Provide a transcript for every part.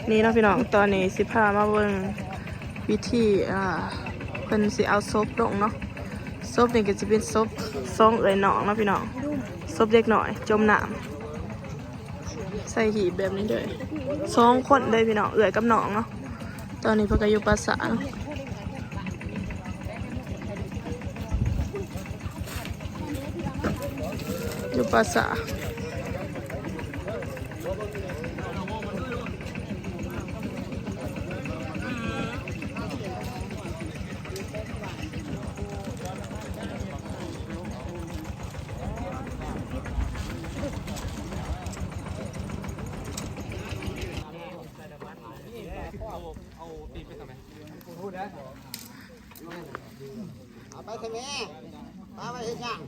ນີ້ເນາະພີ່ນ້ອງ ຕອນນີ້ຊິພາມາເບິ່ງວິທີ ອ່າ ເພິ່ນຊິເອົາສົບລົງເນາະ. ສົບນີ້ກໍຊິເປັນສົບສອງເອື້ອຍນ້ອງເນາະພີ່ນ້ອງ ສົບເດັກນ້ອຍຈົມນ້ຳ ໃສ່ຫີບແບບນີ້ເດີ ສອງຄົນເດີພີ່ນ້ອງ ເອື້ອຍກັບນ້ອງເນາະ. ຕອນນີ້ເພິ່ນກໍຢູ່ປ່າຊ້າເນາະ ຢູ່ປ່າຊ້າ. ເອົາໄປຊະແມ່ ປາໄວ້ເຮັດຫຍັງ?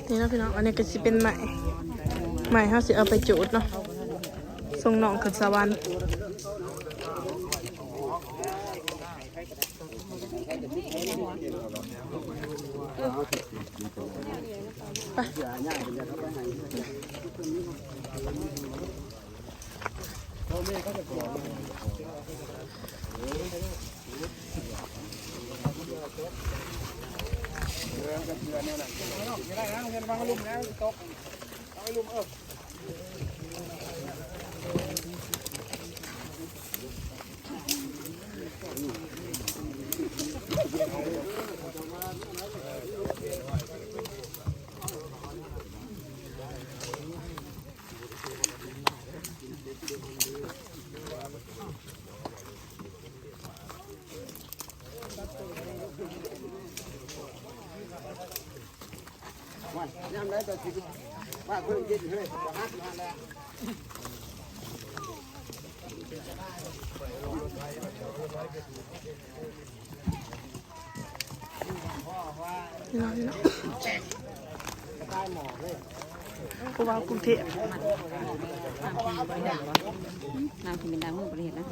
ນີ້ເນາະພີ່ນ້ອງ ອັນນີ້ກໍຊິເປັນໄມ້ ໄມ້ເຮົາຊິເອົາໄປຈູດເນາະ ສົ່ງນ້ອງຂຶ້ນສະຫວັນ. ໄປ ພີ່ນ້ອງ ພີ່ນ້ອງ ຜູ້ວ່າກຸງເທບ ນາງຊິເປັນດາວ ບໍ່ໄດ້ເຮັດນະ.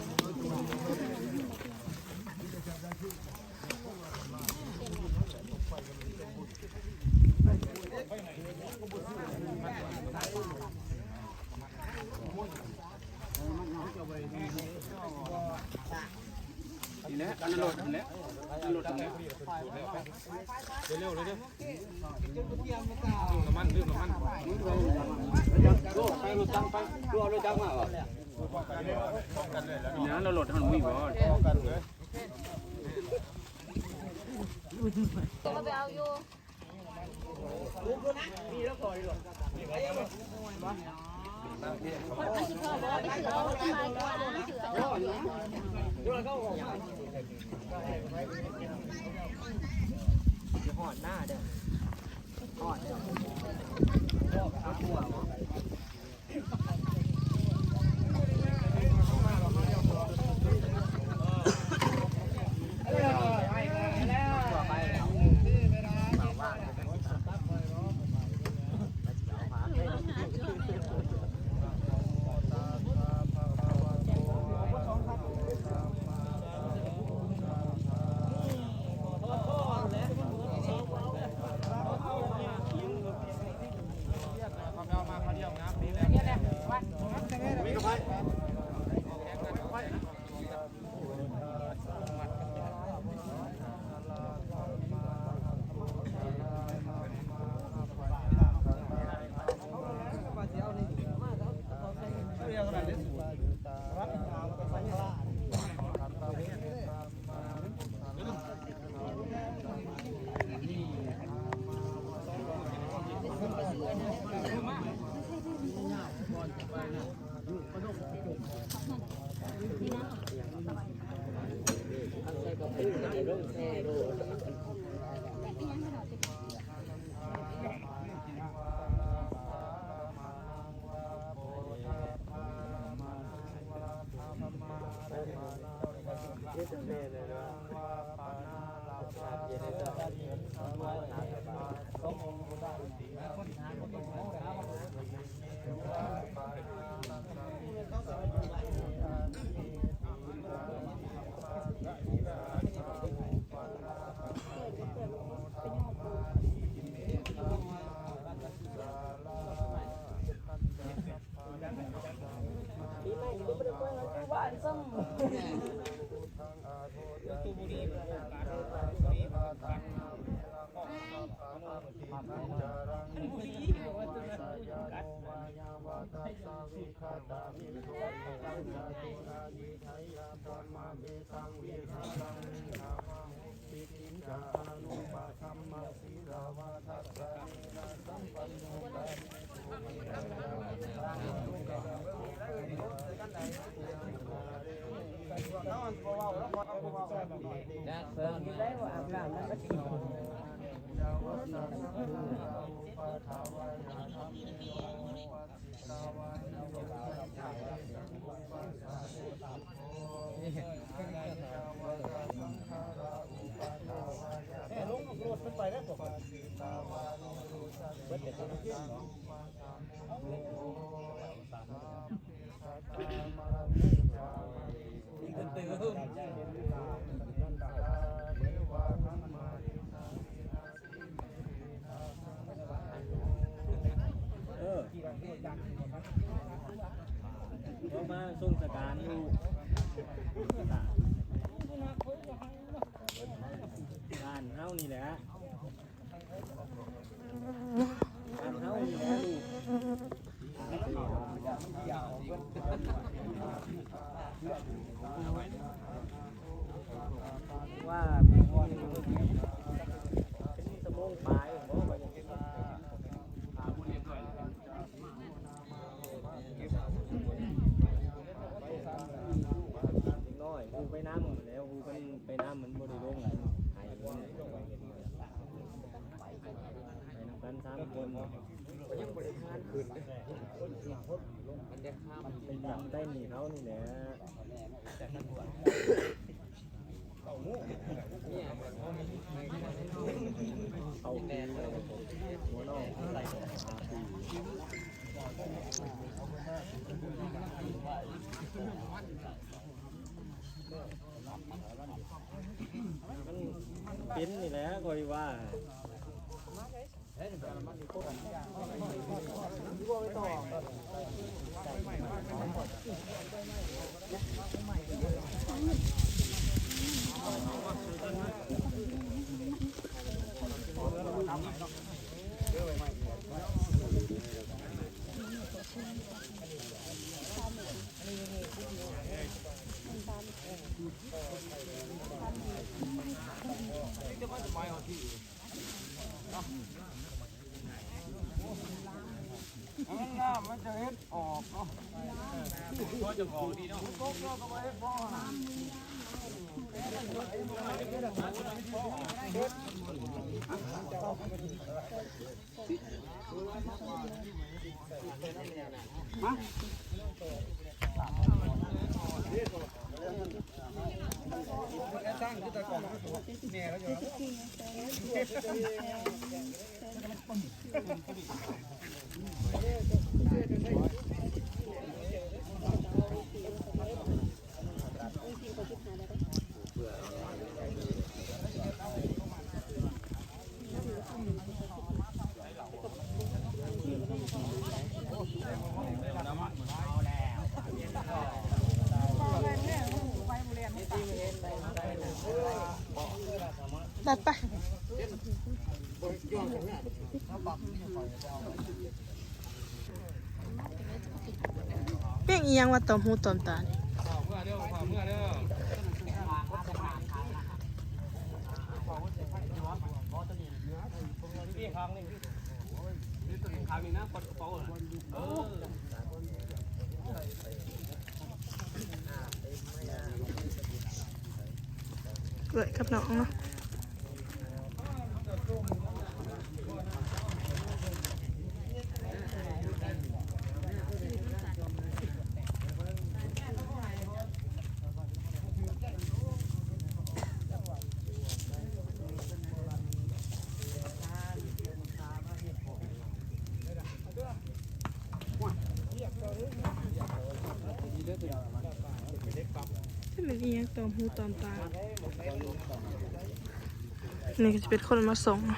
ນີ້ແຫຼະ ອັນນັ້ນໂລດ ນັ້ນແຫຼະ ນັ້ນໂລດ ນັ້ນແຫຼະ ເລັວໆ ເລີຍເດີ ເຕີມນ້ຳມັນ ເຕີມນ້ຳມັນ ໂລດ ໄປໂລດ ຈັ່ງໄປ ໂລດ ເອົາໂລດ ຈັ່ງມາ ນີ້ນະ ໂລດ ເຮົາມີບໍ່? ເອີ ເຮົາມາສົ່ງສະການຢູ່ບ້ານເຮົານີ້ແຫຼະ. ວ່າເປັນຊົ່ວໂມງປາຍບໍ່ ວ່າຢ່າງນ້ອຍ ຮູ້ໄປນຳແລ້ວ ຮູ້ເພິ່ນໄປນຳ ມັນບໍ່ໄດ້ລົງໄຫ ໄປນຳກັນສາມຄົນ ມັນເປັນຫຍັງໄດ້ໜີເຂົານີ້ແຫຼະ. ມັນເປັນນີ້ແຫຼະ ຂ້ອຍວ່າ. ເປັນອີ່ຫຍັງວ່າ ຕອມຫູຕອມຕານີ້? ຂ້າງນີ້ນະ ກະເປົານະ ເອີ. ເອື້ອຍກັບນ້ອງເນາະ. ຊິແມ່ນອີ່ຫຍັງຕອມຫູຕອມຕາ? ນີ້ກໍຈະເປັນຄົນມາສົ່ງເນາະ.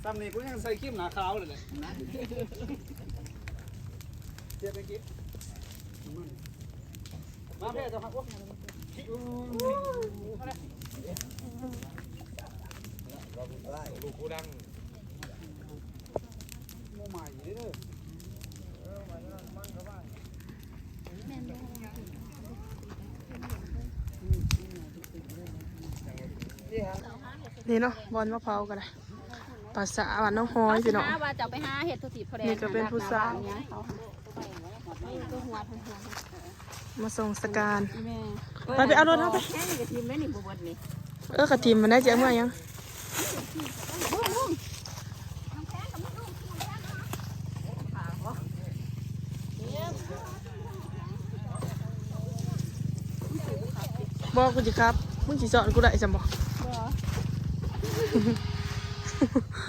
ຊ້ຳນີ້ກູຍັງໃສ່ຄຣີມໜ້າຂາວເລີຍແຫຼະ. ມາແພ້ເຈົ້າ ໂອ້ ລູກກູດັງ ນີ້ເນາະ ບ່ອນມາເຜົາກໍໄດ້ ພາສາບ້ານໜອງຫອຍ ພີ່ນ້ອງ. ວ່າຈະໄປຫາເຮັດທຸກທີ່. ນີ້ກໍເປັນຜູ້ສາວ ມາສົ່ງສະການ. ໄປ ໄປເອົາລົດເຮົາໄປ. ເອີ ກະຖິ້ມມັນໄດ້ ຈະເອົາເມືອຫຍັງ? ບໍ່ ກູຊິຂັບ ມຶງຊິສອນກູໄດ້ຊັ້ນບໍ່? ບໍ່ ເ